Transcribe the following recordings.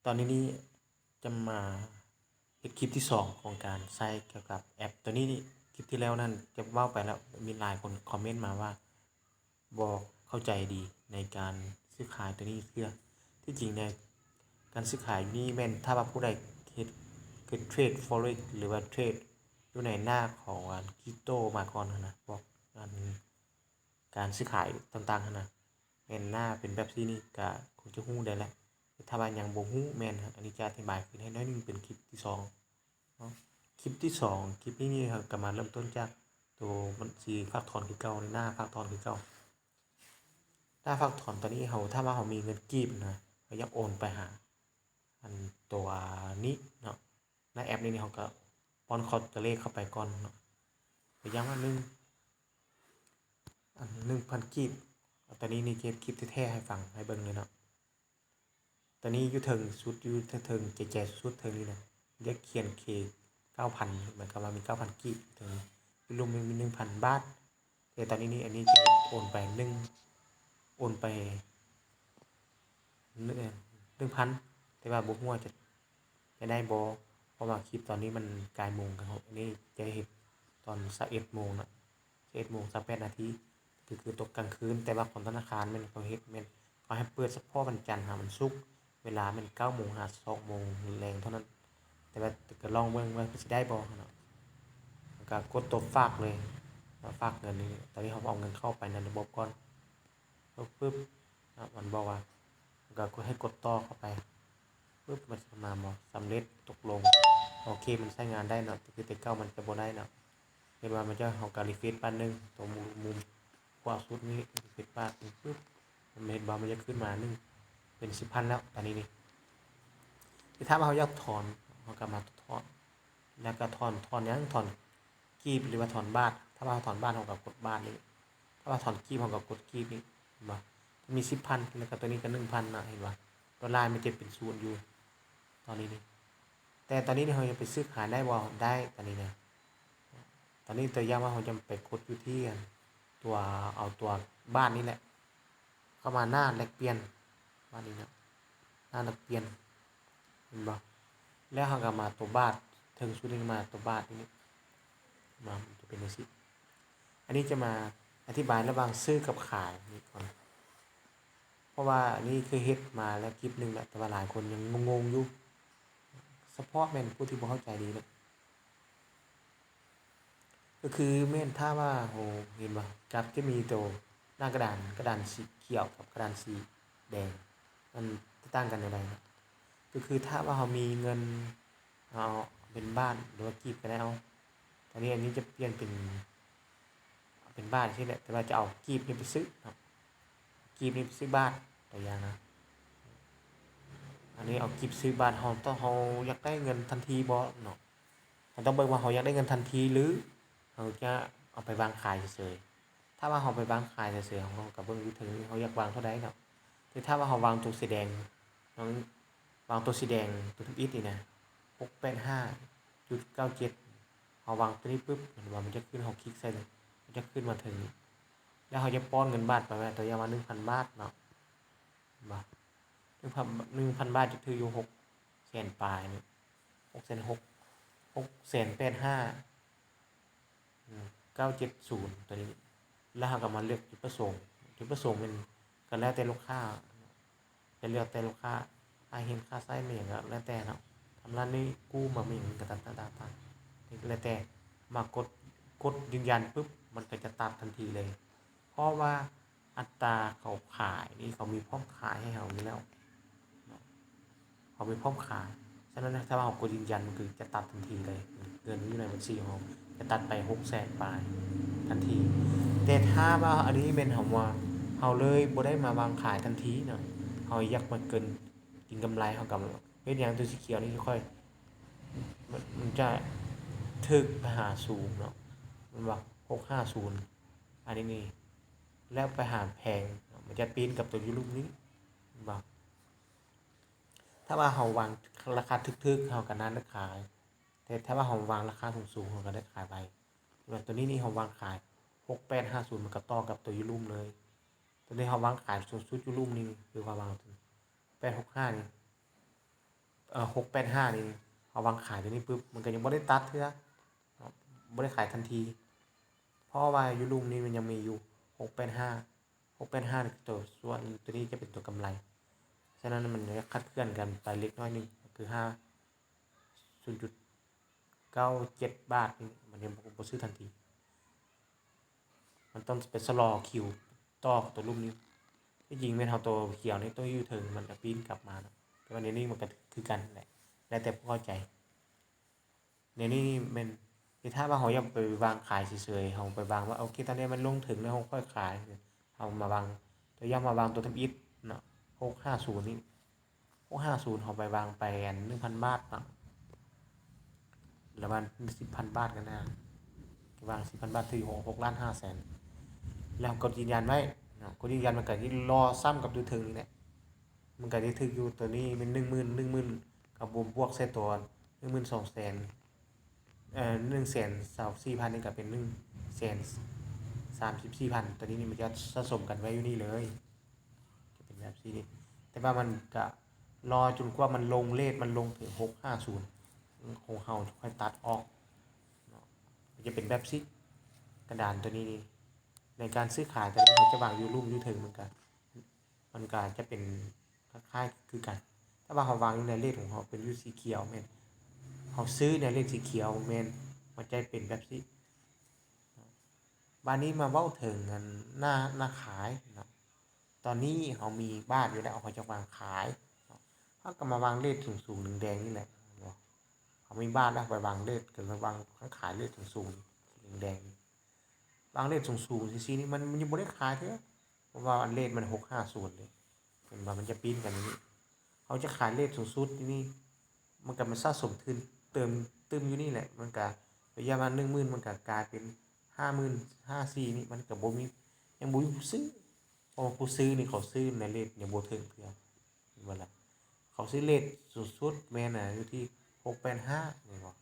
ຕອນນີ້ນີ້ຈະມາເຮັດຄລິບທີສອງຂອງການໃຊ້ກ່ຽວກັບແອັບໂຕນີ້ນີ້. ຄລິບທີແລ້ວນັ້ນຈະເວົ້າໄປແລ້ວ ມີຫຼາຍຄົນຄອມເມັນມາວ່າບໍ່ເຂົ້າໃຈດີໃນການຊື້ຂາຍໂຕນີ້ເທື່ອ. ທີ່ຈິງໃນການຊື້ຂາຍນີ້ແມ່ນ ຖ້າວ່າຜູ້ໃດເຮັດ ເຮັດເທຣດ Forex ຫຼືວ່າເທຣດຢູ່ໃນໜ້າຂອງອັນຄຣິບໂຕມາກ່ອນຫັ້ນນະ ພວກອັນ ການຊື້ຂາຍຕ່າງໆຫັ້ນນະ ແມ່ນໜ້າເປັນແບບຊີ້ນີ້ ກະຄົງຈະຮູ້ໄດ້ແຫຼະ. ແຕ່ຖ້າວ່າຍັງບໍ່ຮູ້ ແມ່ນ ອັນນີ້ຈະອະທິບາຍຂຶ້ນໃຫ້ໜ້ອຍໜຶ່ງ ເປັນຄລິບທີສອງເນາະ. ຄລິບທີສອງ ຄລິບນີ້ນີ້ ເຮົາກະມາເລີ່ມຕົ້ນຈາກໂຕບັນຊີຝາກຖອນຄືເກົ່າ ໃນໜ້າຝາກຖອນຄືເກົ່າ. ໜ້າຝາກຖອນຕອນນີ້ເຮົາ ຖ້າວ່າເຮົາມີເງິນກີບນະ ເຮົາຢາກໂອນໄປຫາ ອັນຕົວນີ້ເນາະ ໃນແອັບນີ້ນີ້ ເຮົາກະປ້ອນເຂົ້າຕົວເລກເຂົ້າໄປກ່ອນເນາະ. ຕົວຢ່າງວ່າໜຶ່ງ ອັນໜຶ່ງພັນກີບ. ຕອນນີ້ນີ້ເຮັດຄລິບແທ້ໆໃຫ້ຟັງ ໃຫ້ເບິ່ງເລີຍເນາະ. ຕອນນີ້ຢູ່ເທິງສຸດ ຢູ່ເທິງ ແຈໆສຸດເທິງນີ້ນະ ຢາກຂຽນເຄເກົ້າພັນ ໝາຍຄວາມວ່າມີເກົ້າພັນກີບເທິງ ຢູ່ລຸ່ມມີໜຶ່ງພັນບາດ. ແຕ່ຕອນນີ້ນີ້ ອັນນີ້ຈະໂອນໄປໜຶ່ງ ໂອນໄປໜຶ່ງ ໜຶ່ງພັນ ແຕ່ວ່າບໍ່ຮູ້ວ່າຈະ ຈະໄດ້ບໍ່ ເພາະວ່າຄລິບຕອນນີ້ມັນກາຍໂມງ ອັນນີ້ຈະເຮັດຕອນຊາວເອັດໂມງເນາະ ຊາວເອັດໂມງຊາວແປດນາທີ ກໍຄືຕົກກາງຄືນ. ແຕ່ວ່າຂອງທະນາຄານແມ່ນເຂົາເຮັດ ແມ່ນເຂົາໃຫ້ເປີດສະເພາະວັນຈັນຫາວັນສຸກ ເວລາແມ່ນເກົ້າໂມງຫາສອງໂມງແລງເທົ່ານັ້ນ. ແຕ່ວ່າກໍລອງເບິ່ງວ່າຊິໄດ້ບໍ່ເນາະ. ແລ້ວກໍກົດຕົວຝາກເລີຍ ຝາກເງິນນີ້. ຕອນນີ້ເຮົາເອົາເງິນເຂົ້າໄປໃນລະບົບກ່ອນ ປຶບ ປຶບ ອະ ມັນບອກວ່າ ແລ້ວກໍໃຫ້ກົດຕໍ່ເຂົ້າໄປ ປຶບ ມັນຊິມາບໍ່ ສຳເລັດ ຕົກລົງ ໂອເຄ ມັນໃຊ້ງານໄດ້ເນາະ. ແຕ່ຄືແຕ່ເກົ່າມັນຈະບໍ່ໄດ້ເນາະ. ເຫັນວ່າມັນຈະ ເຮົາກໍຣີເຟຣຊບາດໜຶ່ງ ຕົວມຸມ ຂວາສຸດນີ້ ເຮັດບາດໜຶ່ງປຶບ ມັນເຫັນບໍ່ ມັນຈະຂຶ້ນມາໜຶ່ງ ເປັນສິບພັນແລ້ວຕອນນີ້ນີ້. ແຕ່ຖ້າວ່າເຮົາຢາກຖອນ ເຮົາກໍມາຖອນ ແລ້ວກໍຖອນ ຖອນຫຍັງ? ຖອນກີບ ຫຼືວ່າຖອນບາດ. ຖ້າວ່າຖອນບາດ ເຮົາກໍກົດບາດນີ້ ຖ້າວ່າຖອນກີບ ເຮົາກໍກົດກີບນີ້ ເຫັນບໍ່? ມີສິບພັນ ແລ້ວກໍຕົວນີ້ກໍໜຶ່ງພັນນະ ເຫັນບໍ່? ໂດລາມັນຈະເປັນສູນຢູ່ຕອນນີ້ນີ້. ແຕ່ຕອນນີ້ນີ້ ເຮົາຈະໄປຊື້ຂາຍໄດ້ບໍ່? ໄດ້ຕອນນີ້ນະ. ຕອນນີ້ຕົວຢ່າງວ່າເຮົາຈະໄປກົດຢູ່ທີ່ອັນ ຕົວ ເອົາຕົວບາດນີ້ແຫຼະ ເຂົ້າມາໜ້າແລກປ່ຽນ ບາດນີ້ເນາະ ໜ້າແລກປ່ຽນ ເຫັນບໍ່? ແລ້ວເຮົາກໍມາຕົວບາດ ເທິງສຸດນີ້ມາຕົວບາດນີ້ ມາ ມັນຈະເປັນຈັ່ງຊີ້. ອັນນີ້ຈະມາອະທິບາຍລະຫວ່າງຊື້ກັບຂາຍນີ້ກ່ອນ ເພາະວ່າອັນນີ້ເຄີຍເຮັດມາແລ້ວຄລິບໜຶ່ງແລ້ວ ແຕ່ວ່າຫຼາຍຄົນຍັງງົງໆຢູ່ ສະເພາະແມ່ນຜູ້ທີ່ບໍ່ເຂົ້າໃຈດີເນາະ. ກໍຄືແມ່ນ ຖ້າວ່າເຮົາເຫັນບໍ່ ກັບຈະມີໂຕໜ້າກະດານ ກະດານສີຂຽວກັບກະດານສີແດງ ມັນແຕກຕ່າງກັນແນວໃດເນາະ? ກໍຄືຖ້າວ່າເຮົາມີເງິນ ເຮົາເອົາເປັນບາດ ຫຼືວ່າກີບກໍໄດ້ເອົາ. ຕອນນີ້ອັນນີ້ຈະປ່ຽນເປັນ ເປັນບາດຊີ້ແຫຼະ ແຕ່ວ່າຈະເອົາກີບນີ້ໄປຊື້ເນາະ ກີບນີ້ໄປຊື້ບາດ ຕົວຢ່າງນະ. ອັນນີ້ເອົາກີບຊື້ບາດ ເຮົາຕ້ອງ ເຮົາຢາກໄດ້ເງິນທັນທີບໍ່ເນາະ? ເຮົາຕ້ອງເບິ່ງວ່າເຮົາຢາກໄດ້ເງິນທັນທີ ຫຼື ເຮົາຈະເອົາໄປວາງຂາຍເສີຍໆ. ຖ້າວ່າເຮົາໄປວາງຂາຍເສີຍໆ ເຮົາກໍເບິ່ງຢູ່ເທິງນີ້ ເຮົາຢາກວາງເທົ່າໃດເນາະ. ແຕ່ຖ້າວ່າເຮົາວາງຕົວສີແດງ ເຮົາວາງຕົວສີແດງ ຕົວທຳອິດນີ້ນະ ຫົກແປດຫ້າຈຸດເກົ້າເຈັດ ເຮົາວາງຕົວນີ້ປຶບ ເຫັນວ່າມັນຈະຂຶ້ນ ເຮົາຄລິກໃສ່ເລີຍ ມັນຈະຂຶ້ນມາເທິງນີ້ ແລ້ວເຮົາຈະປ້ອນເງິນບາດໄປໄວ້ ຕົວຢ່າງວ່າໜຶ່ງພັນບາດເນາະ ເຫັນບໍ່? ໜຶ່ງພັນ ໜຶ່ງພັນບາດຈະຖືຢູ່ຫົກແສນປາຍນີ້ ຫົກແສນຫົກ ຫົກແສນແປດຫ້າ ເກົ້າເຈັດສູນ ຕົວນີ້ ແລ້ວເຮົາກໍມາເລືອກຈຸດປະສົງ. ຈຸດປະສົງແມ່ນກໍແລ້ວແຕ່ລູກຄ້າ ຈະເລືອກແຕ່ລູກຄ້າ ຄ່າເຮັດ ຄ່າໃຊ້ ແມ່ນຫຍັງກໍແລ້ວແຕ່ເນາະ ທຳລາຍໜີ້ກູ້ ມາແມ່ນຫຍັງກໍຕ່າງໆ ແລ້ວແຕ່ ມາກົດ ກົດຢືນຢັນປຶບ ມັນກໍຈະຕັດທັນທີເລີຍ ເພາະວ່າ ອັດຕາເຂົາຂາຍນີ້ ເຂົາມີພ້ອມຂາຍໃຫ້ເຮົາຢູ່ແລ້ວເນາະ ເຂົາມີພ້ອມຂາຍ. ສະນັ້ນ ຖ້າວ່າເຮົາກົດຢືນຢັນ ມັນຄືຈະຕັດທັນທີເລີຍ ເງິນຢູ່ໃນບັນຊີຂອງເຮົາຈະຕັດໄປຫົກແສນປາຍທັນທີ. ແຕ່ຖ້າວ່າອັນນີ້ແມ່ນເຮົາວ່າ ເຮົາເລີຍບໍ່ໄດ້ມາວາງຂາຍທັນທີເນາະ ເຮົາຢາກມາເກີນ ເກັງກຳໄລ ເຮົາກໍເຮັດຫຍັງ? ຕົວສີຂຽວນີ້ຄ່ອຍ ມັນ ມັນຈະຖືກໄປຫາສູງເນາະ ແມ່ນບໍ່? ຫົກຫ້າສູນ ອັນນີ້ນີ້ ແລ້ວໄປຫາແພງ ມັນຈະປີ້ນກັບຕົວຢູ່ລຸ່ມນີ້ ເຫັນບໍ່? ຖ້າວ່າເຮົາວາງລາຄາຖືກໆ ເຮົາກໍໜ້າເລືອກຂາຍ ແຕ່ຖ້າວ່າເຮົາວາງລາຄາສູງໆ ເຮົາກໍເລືອກຂາຍໄວ. ແລ້ວຕົວນີ້ນີ້ເຮົາວາງຂາຍ ຫົກແປດຫ້າສູນ ມັນກໍຕໍ່ກັບຕົວຢູ່ລຸ່ມເລີຍ. ຕົວນີ້ເຮົາວາງຂາຍສູງສຸດຢູ່ລຸ່ມນີ້ ຄືວ່າວາງ ແປດຫົກຫ້ານີ້ ຫົກແປດຫ້ານີ້ ເຮົາວາງຂາຍຕົວນີ້ປຶບ ມັນກໍຍັງບໍ່ໄດ້ຕັດເທື່ອເນາະ ບໍ່ໄດ້ຂາຍທັນທີ ເພາະວ່າຢູ່ລຸ່ມນີ້ມັນຍັງມີຢູ່ຫົກແປດຫ້າ ຫົກແປດຫ້ານີ້ຕົວ ສ່ວນຕົວນີ້ຈະເປັນຕົວກຳໄລ ສະນັ້ນມັນຈະຄາດເຄື່ອນກັນໄປເລັກນ້ອຍໜຶ່ງ ກໍຄືຫ້າ ສູນຈຸດເກົ້າເຈັດບາດນີ້ ມັນຍັງບໍ່ ບໍ່ຊື້ທັນທີ ມັນຕ້ອງໄປຊະລໍຄິວຕໍ່ຕົວລຸ່ມນີ້ ທີ່ຈິງແມ່ນເຮົາຕົວຂຽວນີ້ຕ້ອງຢູ່ເທິງ ມັນກະປີ້ນກັບມາເນາະ ແຕ່ວ່າໃນນີ້ມັນກະຄືກັນແຫຼະ ແລ້ວແຕ່ຜູ້ເຂົ້າໃຈ. ໃນນີ້ແມ່ນ ແຕ່ຖ້າວ່າເຮົາຢາກໄປວາງຂາຍເສີຍໆ ເຮົາໄປວາງວ່າ ໂອເຄ ຕອນນີ້ມັນລົງເຖິງແລ້ວ ເຮົາຄ່ອຍຂາຍ ເຮົາມາວາງ ຕົວຢ່າງມາວາງຕົວທຳອິດເນາະ ຫົກຫ້າສູນນີ້ ຫົກຫ້າສູນ ເຮົາໄປວາງໄປອັນໜຶ່ງພັນບາດເນາະ ລະປະມານສິບພັນບາດກັນນະ ວາງສິບພັນບາດຖືກ ຫົກ ຫົກລ້ານຫ້າແສນ ແລ້ວເຮົາກົດຢືນຢັນໄວ້ເນາະ ກົດຢືນຢັນ ມັນກະຊິລໍຊ້ຳກັບຢູ່ເທິງນີ້ແຫຼະ ມັນກະຊິຖືກຢູ່ ຕົວນີ້ແມ່ນໜຶ່ງໝື່ນ ໜຶ່ງໝື່ນ ກະບວກ ບວກໃສ່ຕົວໜຶ່ງໝື່ນສອງແສນ ເອີ ໜຶ່ງແສນຊາວສີ່ພັນນີ້ກະເປັນໜຶ່ງແສນສາມສິບສີ່ພັນ ຕົວນີ້ນີ້ມັນຈະສະສົມກັນໄວ້ຢູ່ນີ້ເລີຍ ຈະເປັນແບບຊີ້ນີ້ ແຕ່ວ່າມັນກະລໍຈົນກວ່າມັນລົງ ເຣດມັນລົງເຖິງຫົກຫ້າສູນ ຂອງເຮົາຈະຄ່ອຍຕັດອອກເນາະ ມັນຈະເປັນແບບຊີ້ ກະດານຕົວນີ້ນີ້ ໃນການຊື້ຂາຍຕົວນີ້ ເຮົາຈະວາງຢູ່ລຸ່ມຢູ່ເທິງ ມັນກະ ມັນກະຈະເປັນຄ້າຍໆຄືກັນ ແຕ່ວ່າເຮົາວາງຢູ່ໃນເຣດຂອງເຮົາເປັນຢູ່ສີຂຽວແມ່ນ ເຮົາຊື້ໃນເຣດສີຂຽວແມ່ນ ມັນຈະເປັນແບບຊີ້. ບາດນີ້ມາເວົ້າເຖິງອັນໜ້າ ໜ້າຂາຍເນາະ ຕອນນີ້ເຮົາມີບາດຢູ່ແລ້ວ ເຮົາຈະວາງຂາຍເນາະ ເຮົາກະມາວາງເຣດສູງໆແດງໆນີ້ແຫຼະເນາະ ເຮົາມີບາດແລ້ວ ໄປວາງເຣດ ກະວາງຂາຍເຣດສູງໆແດງໆ ວາງເຣດສູງໆ ຊີ້ໆນີ້ ມັນ ມັນຍັງບໍ່ໄດ້ຂາຍເທື່ອ ເພາະວ່າອັນເຣດມັນຫົກຫ້າສູນເດ້ ເຫັນບໍ່ ມັນຈະປີ້ນກັນຢູ່ນີ້ ເຮົາຈະຂາຍເຣດສູງສຸດຢູ່ນີ້ ມັນກະມາສະສົມທຶນເຕີມຕຶ້ມຢູ່ນີ້ແຫຼະ ມັນກະ ໄລຍະມາໜຶ່ງໝື່ນ ມັນກະກາຍເປັນຫ້າໝື່ນ ຫ້າສີ່ນີ້ ມັນກະບໍ່ມີ ຍັງບໍ່ມີຜູ້ຊື້ ເພາະວ່າຜູ້ຊື້ນີ້ເຂົາຊື້ໃນເຣດຍັງບໍ່ເຖິງເທື່ອ ເຫັນບໍ່ລະ ເຂົາຊື້ເຣດສູງສຸດແມ່ນນະ ຢູ່ທີ່ຫົກແປດຫ້າ ແມ່ນບໍ່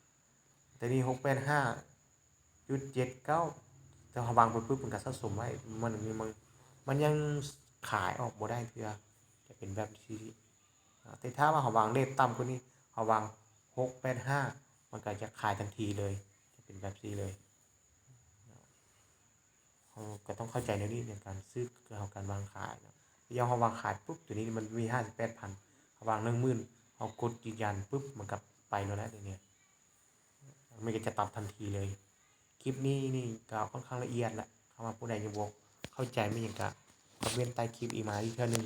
ແຕ່ນີ້ຫົກແປດຫ້າຈຸດເຈັດເກົ້າ ແຕ່ເຮົາວາງໄປປຶບ ມັນກະສະສົມໄວ້ ມັນ ມັນ ມັນຍັງຂາຍອອກບໍ່ໄດ້ເທື່ອ ຈະເປັນແບບຊີ້ ແຕ່ຖ້າວ່າເຮົາວາງເຣດຕ່ຳກວ່ານີ້ ເຮົາວາງຫົກແປດຫ້າ ມັນກະຈະຂາຍທັນທີເລີຍ ຈະເປັນແບບຊີ້ເລີຍ. ເຮົາກະຕ້ອງເຂົ້າໃຈແນວນີ້ໃນການຊື້ ເລື່ອງຂອງການວາງຂາຍເນາະ ຢ່າງເຮົາວາງຂາຍປຶບ ຕົວນີ້ມັນມີຫ້າສິບແປດພັນ ເຮົາວາງໜຶ່ງໝື່ນ ເຮົາກົດຢືນຢັນປຶບ ມັນກະໄປໂລດແລ້ວນີ້ ມັນກະຈະຕັດທັນທີເລີຍ. ຄລິບນີ້ນີ້ກະຂ້ອນຂ້າງລະອຽດລະ ຖ້າວ່າຜູ້ໃດຍັງບໍ່ເຂົ້າໃຈມີຫຍັງກະຄອມເມັນໃຕ້ຄລິບອີກມາອີກເທື່ອໜຶ່ງ.